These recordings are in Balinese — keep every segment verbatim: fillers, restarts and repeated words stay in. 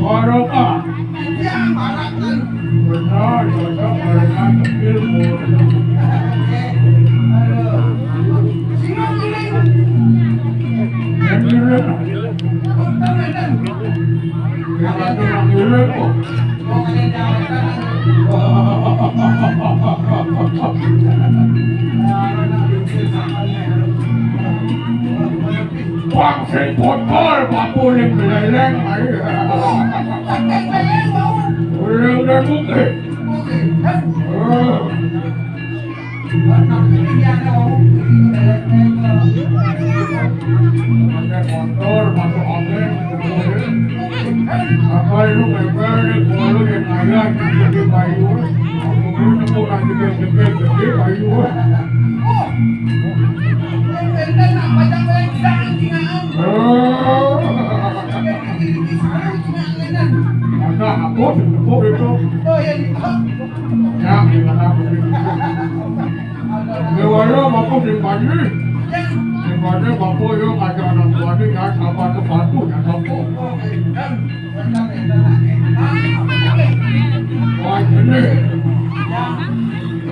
Barokah. Benar, cocok, barengan, ilmu. Yang ngirim. Yang ngirim, kok. Bang sing botol, bapune meleleng, ayo. Meleleng dan mungkin. Motor masuk angin. Apa lu ngepel nih, kalau lu yang ngayah, jadi kayu. Aku nemu lagi gede-gede kayu. Oh. Ada apa sih, apa itu? Ya, gimana? Dewa lo, bapak di mana? Di mana bapak yo ngajak anak buah ni, ya, sama ke batu, ya, bapak. Wah, ini.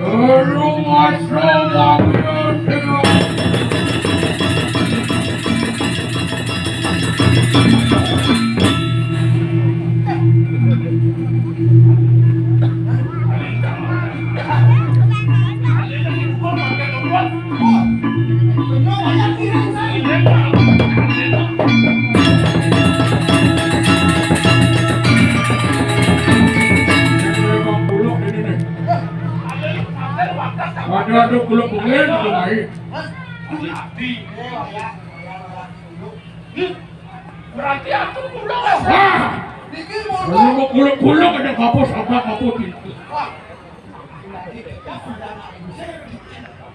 Rumah Sawah. Waduh, aduh, kuluk kulit, kuluk air. Berarti aku pulang. Wah! Niki kuluk, kuluk, kuluk, ada kapus, apa kapus itu? Wah!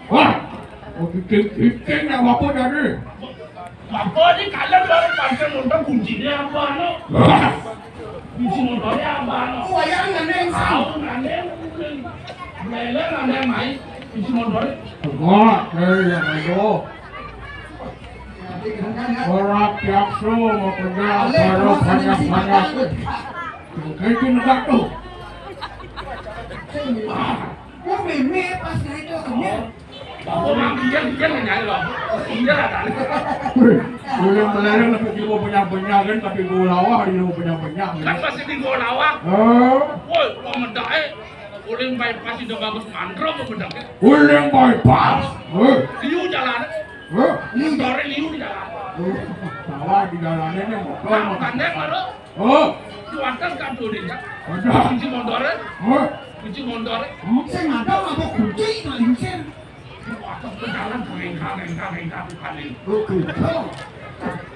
Wah! Oh, bikin, bikin, nak apa tadi? Apa ni, kalian baru pakai motor, kuncinya apa, no? Wah! Kunci motornya apa, no? Oh, yang nganeng, Sam. Tahu, nganeng. Lele nganeng, mai. Kunci motornya. Wah, eh, yang itu. Ora biasa mau kerja, baru banyak-banyak. Kayak gini enggak tuh. Wah. Kok meme pas itu, oh. Bapak mah iya, iya nggak nyari, Bang. Iya lah, kan. Wih, boleh melarang lebih di bawah banyak-banyak kan, tapi gua lawah di bawah banyak-banyak. Kan masih di bawah lawah. Oh. Woi, kok mendak, eh? Uling bypass itu bagus mandro, kok mendak, eh? Uling bypass. Eh. Liu jalan. Hah? Motornya liu di jalan. Oh, salah di jalannya nih, motor. Nah, pandai baru. Oh. Di atas kan tuh, Dek. Ada. Kunci motornya. Hah? Kunci motornya. Hmm? Sing ada apa kunci, Mak Lingsir? Di atas ke jalan, rengkang, rengkang, rengkang, rengkang. Oh, gitu.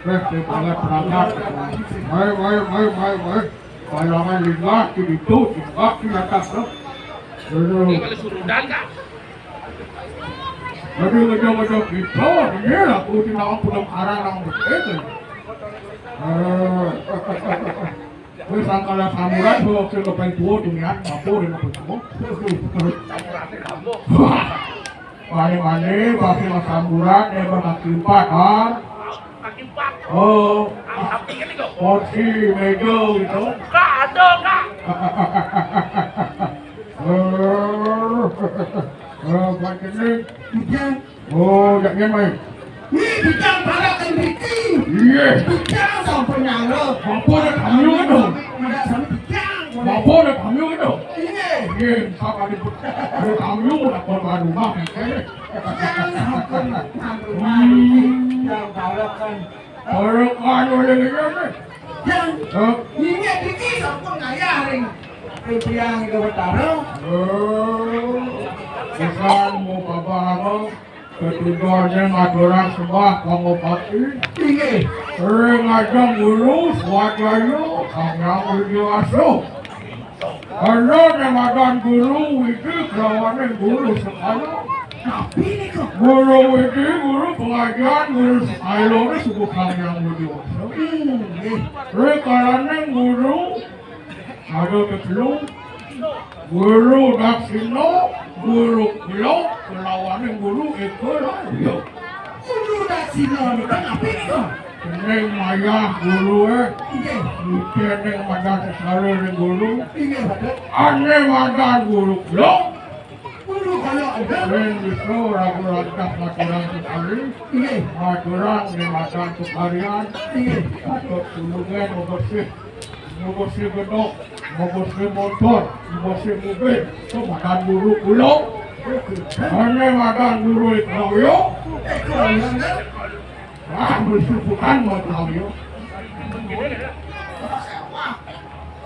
Eh, dia berangkat, berangkat. Baik, baik, baik, baik, baik. Bayangan linggah di situ, linggah di atas, loh. Aduh. Ini kalau surudan, Kak. Aduh, ngejok-ngejok gitu, ini lah, aku tidak punya arah yang begitu. Eh. Wis sangkala samburan, kok sing kepen tuwa dunia, apa ning kepen tuwa? Wah, mane-mane, pasti mas samburan, eh, berkaki empat, ha? Kaki empat. Oh. Kaki samping ini kok. Kursi, meja gitu. Kak, ada, Kak. Eh, eh, Pak Jenik. Bujang. Oh, dak nyen, Mai. Ih, bujang, balakan Riki. Iya. Bujang, sampun nyala. Apa nek kami ngono? Ndak sami bujang. Apa nek kami ngono? Iya. Iya, sapa di, ada kami udah korban rumah, kan? Bujang, sampun nang rumah Riki. Bujang, balakan. Ora kan oleh ngene. Yang Hah? Inggih Riki sampun ngayah ring titiang Ida Betara. Oh, pisan mau babahana, ketujuannya ngaturang sembah pangobati. Inggih. Ring ajeng guru swadaya, Sang Hyang Widhi Wasa. Ana ning adan guru widi kelawaning guru sekala. Napi nika? Guru widi, guru pengajian, guru sekala, ini suku Sang Hyang Widhi Wasa. Hmm, nggih. Rikalaning guru ada telu, guru daksina, guru kula, kelawaning guru eka lan ya. Guru daksina nika napi nika? Ning mayah guru, eh. Inggih. Niki ning madan sesare ning guru. Inggih, Pak. Ane madan guru kula. Guru kula ada. Ning bisa ragu lantas maturang sekali. Inggih. Maturang ning madan sekalian. Inggih. Patut tulungan bebersih. Ngurusi bedok, ngurusi motor, ngurusi mobil, itu madan guru kula. Ane madan guru Ikrauyo. Ah, bersubukan mau Ikrauyo.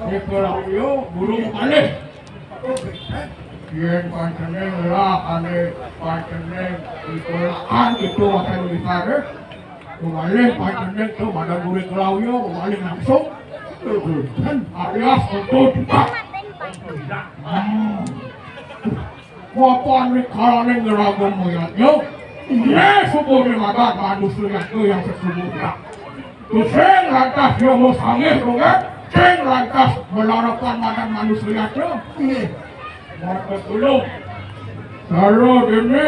Ikrauyo, guru malih. Yen pancene lah, ane pancene itu lah, itu akan bisa deh. Kembali panjenengan ke pada guru Ikrauyo, kembali langsung. Kan alias untuk kita. Hmm. Apa nih kalau nih ngeragam melihatnya? Ini subuh nih mata manusia itu yang sesungguhnya. Tuh sing lantas dia mau sangih tuh kan? Sing lantas melarapan madan manusia itu. Iya. Mata kula. Karo dene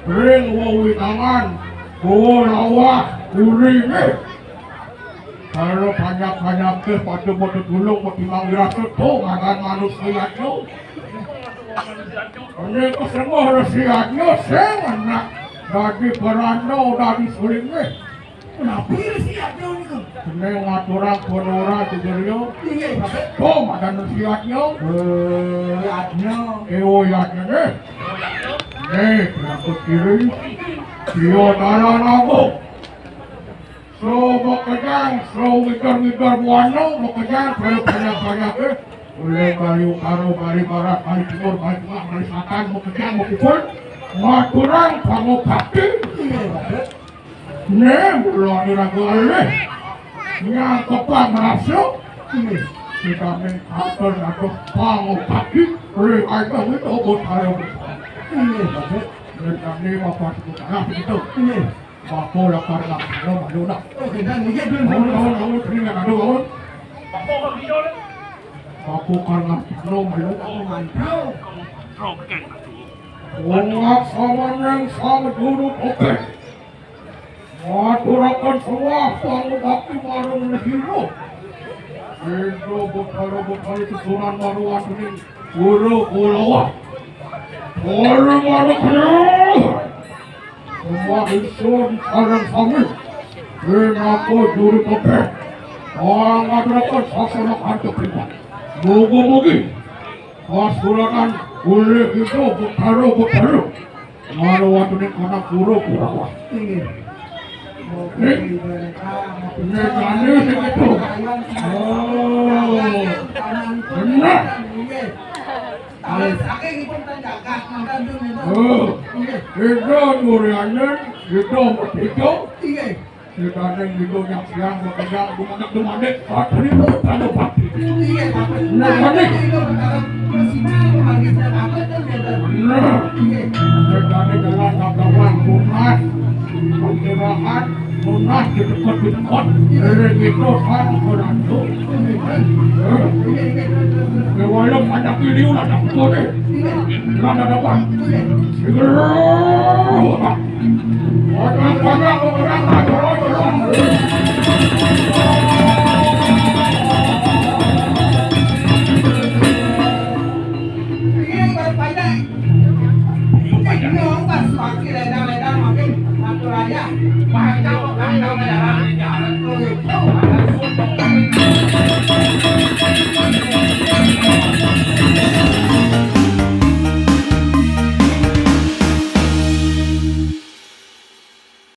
ring wewidangan Gowo Lawah Urine. Karo banyak-banyake padha padha tulung pedimang wirasa to ngagan manusia yo. Ini kesembuh resiatnya sing anak dadi beranda dadi sulinge. Napi resi yadnya nika? Kene ngaturang pun ora, Jujuryo. Inggih, Pak. Oh, madan resi yadnya. Eh, yadnya. Eh, oh, yadnya, nih. Nih, berangkut kiri. Dia darah nago. So, mau kejang, so, ngigar-ngigar buana, mau kejang, banyak-banyak, eh. Oleh Bali Utara, Bali Barat, Bali Timur, Bali Tengah, Bali Selatan, mau kejang, mau pukul. Ngaturang, bangun bakti. Inggih, Pak. Nih, mula diragu alih. Nyangkepan merasa. Ini. Kita main atur ngatur pangobati. Ri aja wit obot ayo. Ini, Pak. Dan kami bapak sementara begitu. Ini. Bapak lakar nggak ada malu nak. Oh, kita lihat dulu. Bangun, bangun, bangun. Ini nggak ada, bangun. Bapak karena penuh malu. Oh, mantap. Wong sama nang sama guru oke. Ngaturaken sembah pangubakti marang Negara. Indra Betara Betari susunan marang antuning Guru Kulawa. Para marang sembah ingsun sareng sami. Pinaka juru tebih. Pangaturaken sasana kanthi pribadi. Mugi-mugi kasuranan ulih Indra Betara Betari. Marang antuning anak guru Kurawa. Inggih. Nek, nek jane sing itu. Oh. Bener. Inggih. Tahu saking ipun tanjakan, mantan tuh, gitu. Oh. Inggih. Itu duriannya, itu merdeka. Inggih. Kita ning dina nyang siang bekerja, dumadak-dumadik, patrimo, tanu bakti. Iya, Pak. Nah, ini. Itu perkara presimal, bagi saya, apa itu, gitu. Bener. Iya. Kita ning dalam dagangan, rumah, pencerahan, Nah, di dekat-dekat. Dari itu sang penantu. Kewala anak ini ulah tak boleh. Ulah ada apa. Segera. Orang banyak orang ada orang. Ini berpandang. Ini pas wakil